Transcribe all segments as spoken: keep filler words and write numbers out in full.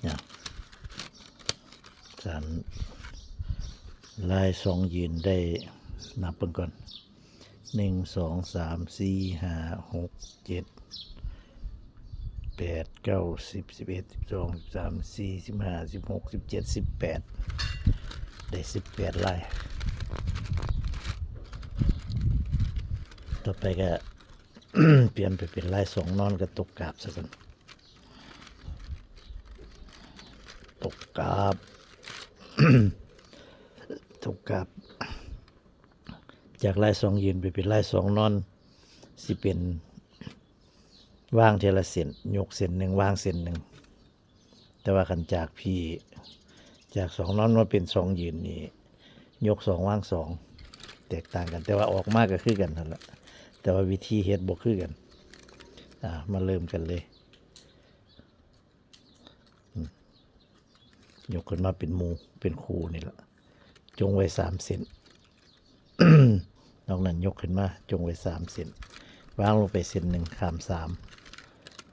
เนี่ย สาม ลายสองยืนได้ นับเบิ่งก่อน หนึ่ง สอง สาม สี่ ห้า หก เจ็ด แปด เก้า สิบ สิบเอ็ด สิบสอง สิบสาม สิบสี่ สิบห้า สิบหก สิบเจ็ด สิบแปด ได้ สิบแปด ลาย ต่อไปก็ เปลี่ยนไปเป็นลายสองนอนกับตกกาบซะก่อน ตกกาบ ตกกาบ จากลายสองยืนไปเป็นลายสองนอน สิเป็น วางเทื่อละเส้น ยกเส้นหนึ่ง วางเส้นหนึ่ง แต่ว่าคันจากพี้ จากสองนอนมาเป็นสองยืนนี่ ยกสอง วางสอง แตกต่างกัน แต่ว่าออกมาก็คือกันนั่นแหละ แต่ว่าวิธีเฮ็ดบ่คือกัน อ่า มาเริ่มกันเลย อืม ยกขึ้นมาเป็นหมู่ เป็นคู่นี่แหละ จงไว้สามเส้น นอกนั้นยกขึ้นมา จงไว้สามเส้น วางลงไปเส้นหนึ่ง ข้ามสาม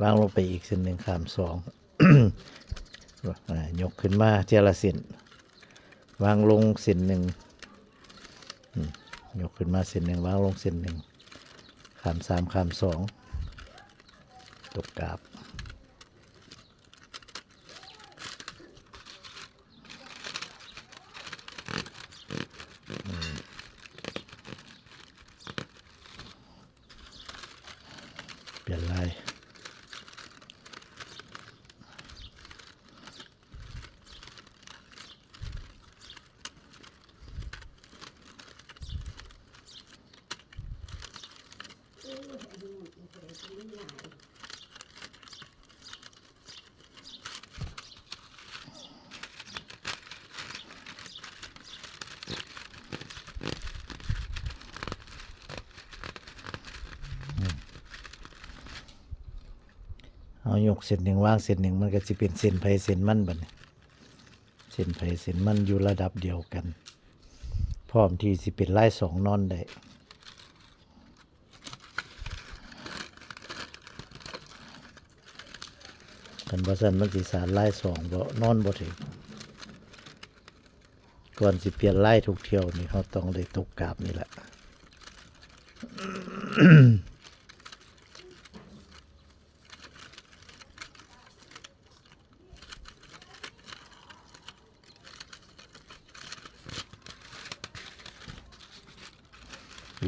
วางลงไปอีกเส้นหนึ่ง ข้ามสอง อ่า ยกขึ้นมาเทื่อละเส้น วางลงเส้นหนึ่ง อืม ยกขึ้นมาเส้นหนึ่ง วางลงเส้นหนึ่ง ข้ามสาม ข้ามสอง ตกกาบ เปลี่ยนลาย เอายกเส้นหนึ่ง วางเส้นหนึ่ง มันก็สิเป็นเส้นไผเส้นมันบัดนี้ เส้นไผเส้นมันอยู่ระดับเดียวกัน พร้อมที่สิเป็นลายสองนอนได้ คันบ่ซั้นมันสิสานลายสองบ่ นอนบ่ถืก ก่อนสิเปลี่ยนลายทุกเที่ยวนี่ เราต้องได้ตกกาบนี่แหละ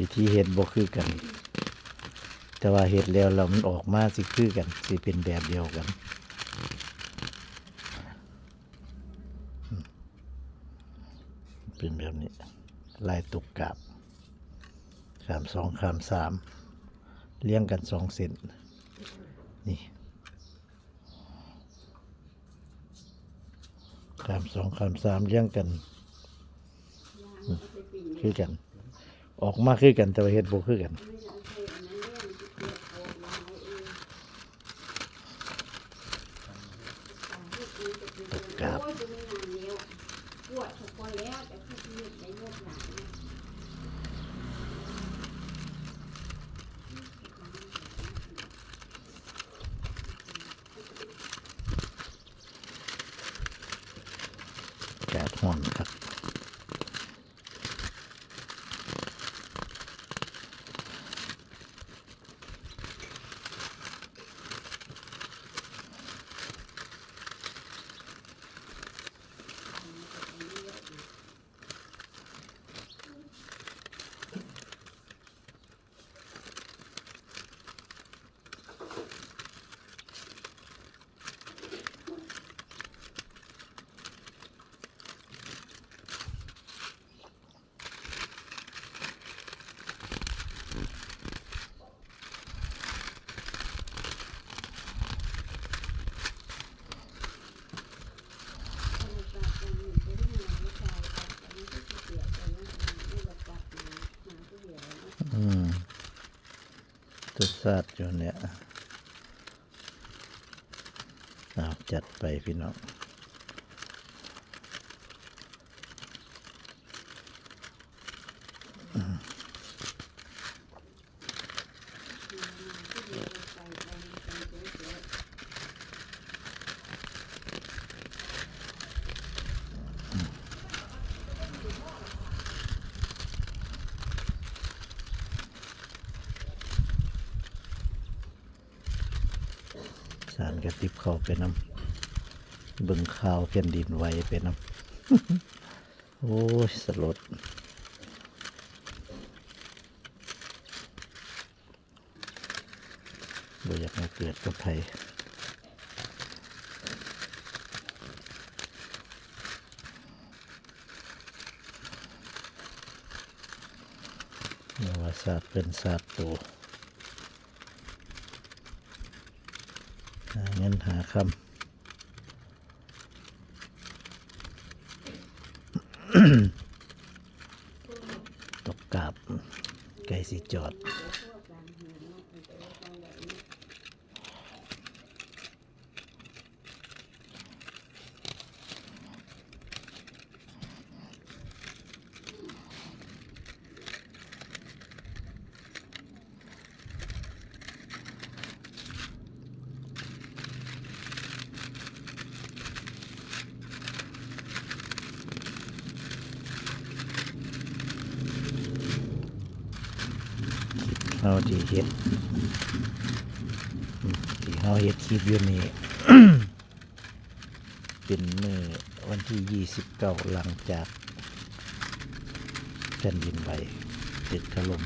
วิธีเฮ็ดบ่คือกัน แต่ว่าเฮ็ดแล้ว แล้วมันออกมาสิคือกัน สิเป็นแบบเดียวกัน เป็นแบบนี้ ลายตกกาบ ข้ามสอง ข้ามสาม เรียงกันสองเส้น นี่ ข้ามสอง ข้ามสาม เรียงกัน อืม คือกัน ออกมาคือกัน แต่ว่าเฮ็ดบ่คือกัน ตกกาบ อากาศร้อนครับ อืม ตัวซาดอยู่เนี่ย เอาจัดไปพี่น้อง สารกระติบเข้าไปนำ เบิ่งข่าวแผ่นดินไหวไปนำ โอ้ย สลด บ่อยากให้เกิดกับไผ อย่าว่าสาดเพิ่นสาดโต หาเงินหาคำ ตกกาบ ใกล้สิจอด เฮาที่เฮ็ด ที่เฮาเฮ็ดคลิปอยู่นี่ เป็นมื้อวันที่ยี่สิบเก้า หลังจากแผ่นดินไหว ตึกถล่ม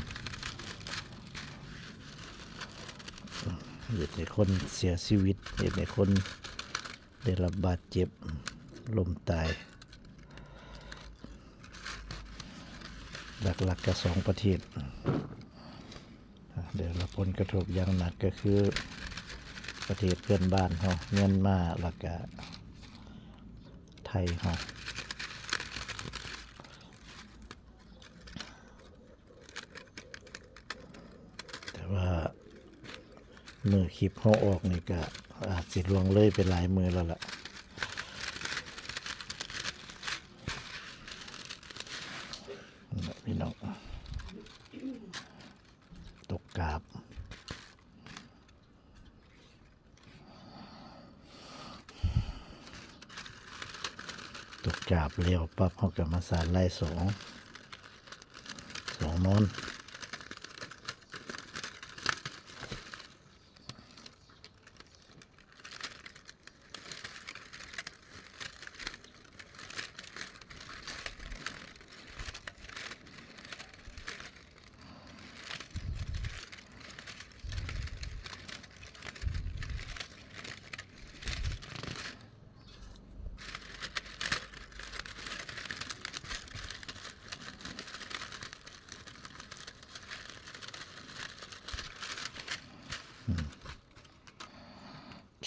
เฮ็ดให้คนเสียชีวิต เฮ็ดให้คนได้รับบาดเจ็บ ล้มตาย หลักๆก็สองประเทศ ได้รับผลกระทบอย่างหนักก็คือ ประเทศเพื่อนบ้านเฮา เมียนมา แล้วก็ไทยเฮา แต่ว่ามื้อคลิปเฮาออกนี่ก็อาจสิล่วงเลยไปหลายมื้อแล้วล่ะ นั่นล่ะพี่น้อง ตกกาบ ตกกาบแล้วปั๊บ เฮาก็มาสานลายสอง สองนอน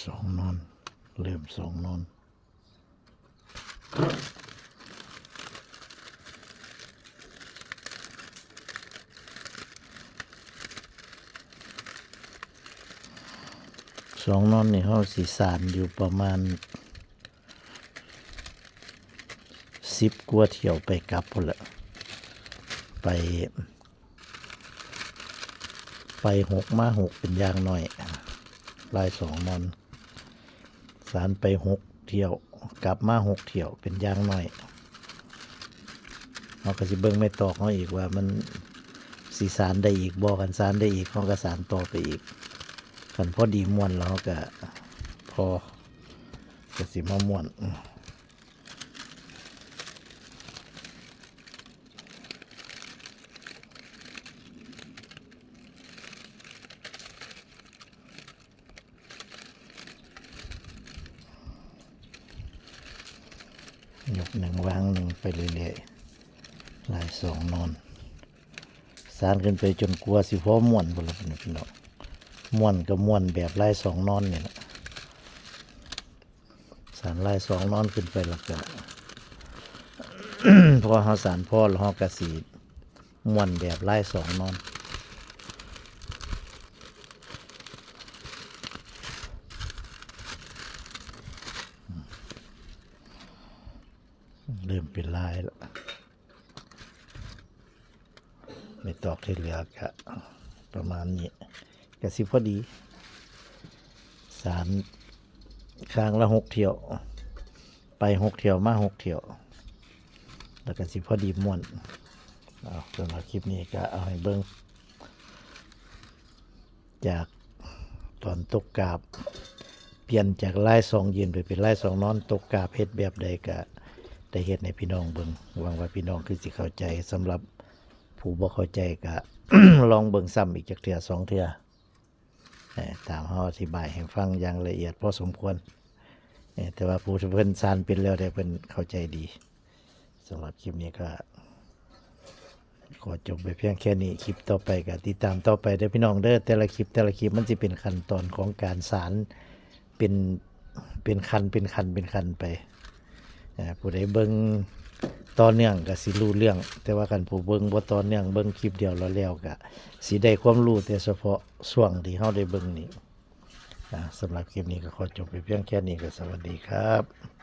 สองนอน เริ่มสองนอน สองนอนนี่เฮาสิสานอยู่ประมาณสิบกว่าเที่ยวไปกลับพู้นแหละ ไป ไปหกมาหกเป็นอย่างน้อย ลายสองนอน สานไปหกเที่ยว กลับมาหกเที่ยวเป็นอย่างน้อย เฮาก็สิเบิ่งแม่ตอกเฮาอีกว่ามันสิสานได้อีกบ่ คันสานได้อีก เฮาก็สานต่อไปอีก คันพอดีม่วนแล้ว เฮาก็พอ ก็สิมาม่วน ยกหนึ่งวางหนึ่งไปเรื่อยๆ ลายสองนอน สานขึ้นไปจนกว่าสิพอม่วนพู้นล่ะพี่น้อง ม่วนก็ม่วนแบบลายสองนอนนี่ล่ะ สานลายสองนอนขึ้นไปแล้วก็ พอเฮาสานพอแล้ว เฮาก็สิม่วนแบบลายสองนอน เริ่มเป็นลายแล้ว ไม่ตอกที่เหลือกะประมาณนี้ กะสิพอดี สานข้างละหกเที่ยว ไปหกเที่ยวมาหกเที่ยว แล้วกะสิพอดีม้วน เอาสำหรับคลิปนี้กะเอาให้เบิ่ง จากตอนตกกาบ เปลี่ยนจากลายสองยืนไปเป็นลายสองนอน ตกกาบเฮ็ดแบบใดกะได้เฮ็ดให้พี่น้องเบิ่ง หวังว่าพี่น้องคือสิเข้าใจ สำหรับผู้บ่เข้าใจกะ ลองเบิ่งซ้ำอีกจักเทื่อสองเทื่อ เอ่อ ตามเฮาอธิบายให้ฟังอย่างละเอียดพอสมควร เอ่อ แต่ว่าผู้ที่เพิ่นสานเป็นแล้วได้เพิ่นเข้าใจดี สำหรับคลิปนี้ก็ ขอจบไปเพียงแค่นี้ คลิปต่อไปก็ติดตามต่อไปเด้อพี่น้องเด้อ แต่ละคลิป แต่ละคลิปมันสิเป็นขั้นตอนของการสาน เป็น เป็นขั้น เป็นขั้น เป็นขั้นไป อ่า ผู้ใดเบิ่งต่อเนื่องก็สิรู้เรื่อง แต่ว่าคันผู้เบิ่งบ่ต่อเนื่อง เบิ่งคลิปเดียวแล้วแล้วก็สิได้ความรู้แต่เฉพาะช่วงที่เฮาได้เบิ่งนี่ อ่า สำหรับคลิปนี้ก็ขอจบไปเพียงแค่นี้ ก็สวัสดีครับ